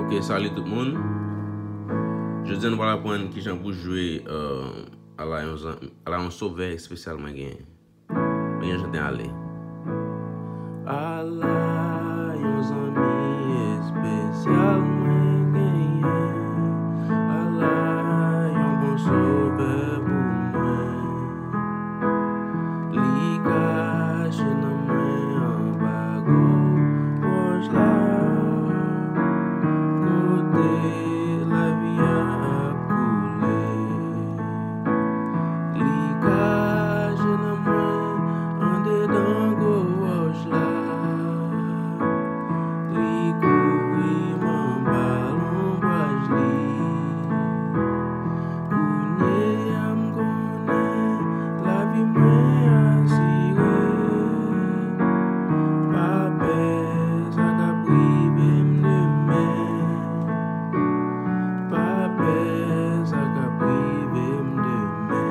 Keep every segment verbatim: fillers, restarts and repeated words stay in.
Ok, salut tout moun. Jodi a nou pral aprann kijan pou jwe, euh, ala yon zan-, ala yon sovè espesyal mwen genyen. Mwen gen chante ale. Ala yon zanmi espesyal mwen genyen. Ala yon bon sovè pou mwen. Li kache nan mwen anba gwo wòch la. Kote lavi a ap koule. Li kache nan mwen andedan gwo wòch la. Li kouvri m anba lonbraj li. Kounye a m konnen lavi mwen asire. Pa pè sa k ap rive m demen. Pa pè sa k ap rive m demen.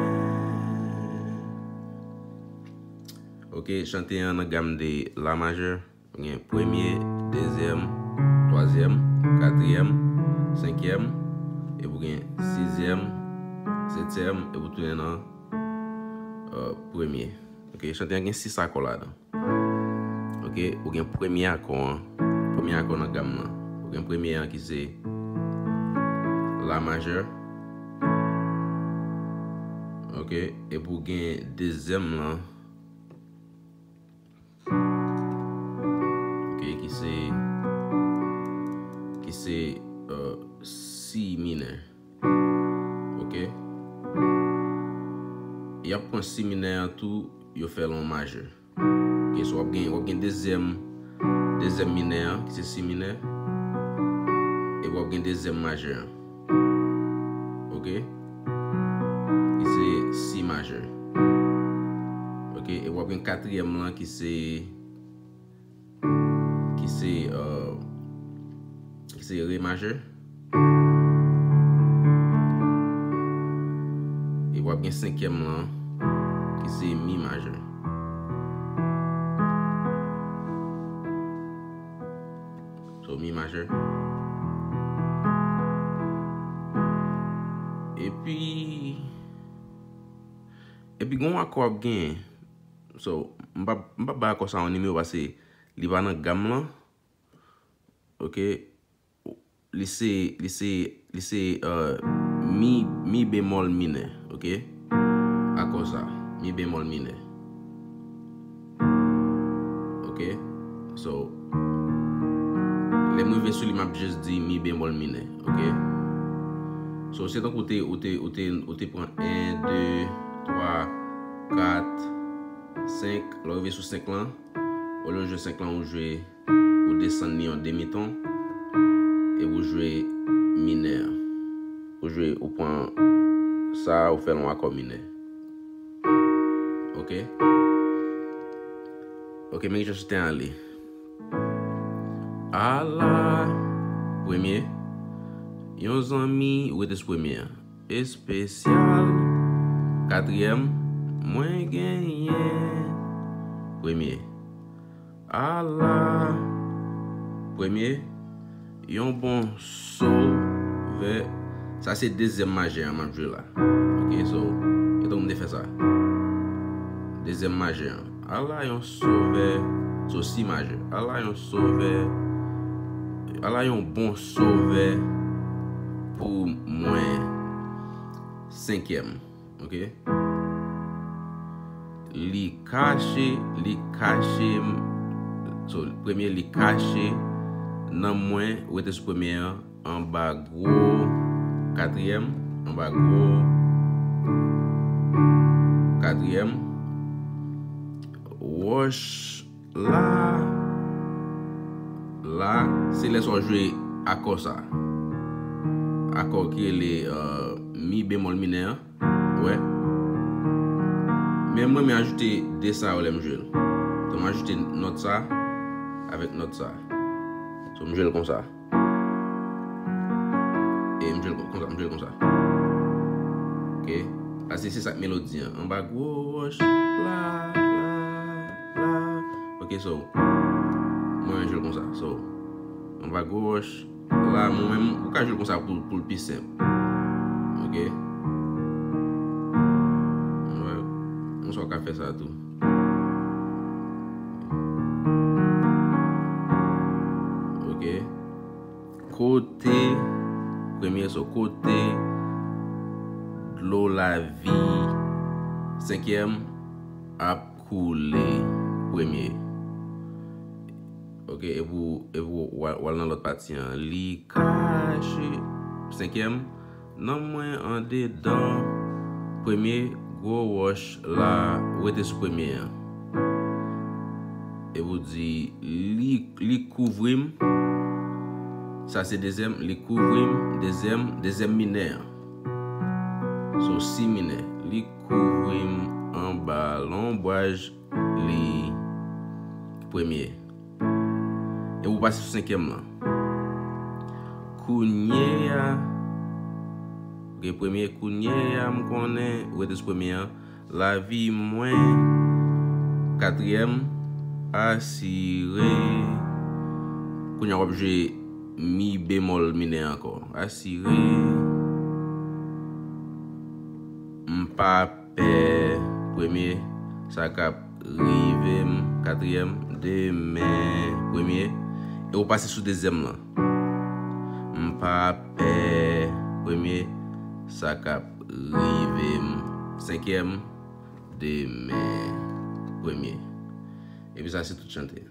Ok, chante an nan gam de la majè. Ou gen premye, dezyèm, twazyèm, katriyèm, senkyèm, epi ou gen sizyèm, setyèm, epi ou tounen nan, euh, premye. Ok, chante an gen sis akò ladan. Ok, ou gen premye akò an, premye akò nan gam nan. Ou gen premye an ki se la majè. Ok, epi ou gen dezyèm lan. Ok, ki se, ki se, euh, si minè. Ok. Y ap pran si minè an tou, yo fè l an majè. Ok, so w ap gen, w ap gen dezyèm, dezyèm minè an, ki se si minè. Epi w ap gen dezyèm majè an. Ok? Ki se si majè. Ok? Epi w ap gen katriyèm lan ki se, ki se, euh, ki se re majè. Epi w ap gen senkyèm lan ki se mi majè. So, mi majè. Epi, epi gen yon akò w ap genyen. So, m p ap, m p ap bay akò sa yon nimewo paske li pa nan gam lan. Ok. Li se, li se, li se, euh, mi, mi bemòl minè. Ok. Akò sa. Mi bemòl minè. Ok. So, lè m rive sou li, m ap jis di mi bemòl minè. Ok. So, se tankou ou te, ou te, ou te, ou te pran en, de, twa, kat, senk. Lè w rive sou senk lan, olye w jwe senk lan, ou jwe, ou desann li yon demiton, epi ou jwe minè an. Ou jwe, ou pran sa, ou fè l yon akò minè. Ok? Ok, men jan chante an ale. Ala, premye. Yon zanmi, ou rete sou premye an. Espesyal. Katriyèm, mwen genyen. Premye. Ala. Premye. Yon bon sovè. Sa se dezyèm majè an m ap jwe la. Ok, so, e tankou m te fè sa. Dezyèm majè an. Ala yon sovè. So, si majè. Ala yon sovè. Ala yon bon sovè pou mwen. Senkyèm. Ok? Li kache, li kache, so, premye, li kache nan mwen, rete sou premye an, anba gwo, katriyèm, anba gwo, katriyèm, wòch la, la, se lè sa w jwe akò sa. Akò ki rele, euh, mi bemòl minè an. Ou wè? Men mwen, mwen ajoute de sa yo lè m jwe l. Donk, m ajoute nòt sa avèk nòt sa. So, m jwe l konsa. E m jwe l kon-, konsa, m jwe l konsa. Ok? Paske se sa k melodi an. Anba gwo wòch, la, la, la. Ok, so, mwen jwe l konsa. So, anba gwo wòch, La, mwen menm, ou ka jwe l konsa pou, pou l pi senp. Ok? Mwen, mwen sa w ka fè sa tou. Ok? Kote, premye so, kote dlo lavi, senkyèm, ap koule, premye. Ok, epi w, epi w al, w al nan lòt pati an. Li kache, senkyèm, nanm mwen andedan, premye, gwo wòch la, rete sou premye an. Epi w di, li, li kouvri m. Sa se dezyèm, li kouvri m, dezyèm, dezyèm minè an. So, si minè, li kouvri m anba lonbraj li, premye. E ou pase sou senkyèm lan. Kounye a, ok, premye, kounye a m konnen, ou rete sou premye an, lavi mwen, katriyèm, asire. Kounye a w ap jwe mi bemòl minè ankò. Asire. M pa pè, premye, sa k ap rive m, katriyèm, demen, premye, e ou pase sou dezyèm lan. M pa pè, premye, sa k ap rive m, senkyèm, demen, premye. Epi sa se tout chante.